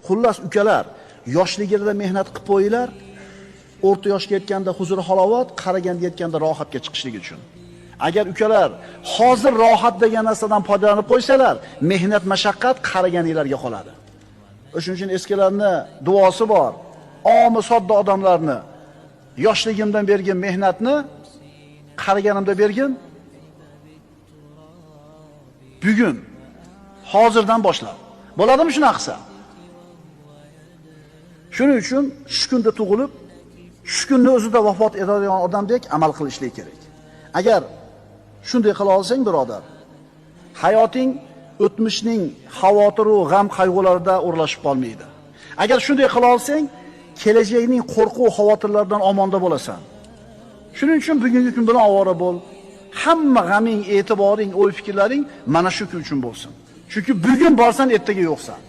Xullas ukalar, yoshligida mehnat qilib qo'yinglar, o'rta yoshga yetganda huzur halovat, qaraganda yetganda rohatga chiqishlik uchun. Agar ukalar hozir rohat degan narsadan foydalanib qo'ysalar, mehnat mashaqqat qaraganinglarga qoladi. O'shuning uchun eskilarni duosi bor. Omi sodda odamlarni yoshligimdan bergin mehnatni, qariganimda bergin. Bugun hozirdan boshlab. Bo'ladimi shunaqa qilsa? Shuning uchun shu kunda tug'ilib, shu kunni o'zida vafot etadigan odamdek amal qilishlik kerak. Agar shunday qila olsang, birodar, hayoting o'tmishning xavotir va g'am qayg'ularida o'rlashib qolmaydi. Agar shunday qila olsang, kelajakning qo'rquv xavotirlaridan omonda bo'lasan. Shuning uchun bugungi kun bilan ovora bo'l. Hamma g'aming, e'tiboring, o'y-fikrlaring mana shu kun uchun bo'lsin. Chunki bugun borsan, ertaga yo'qsan.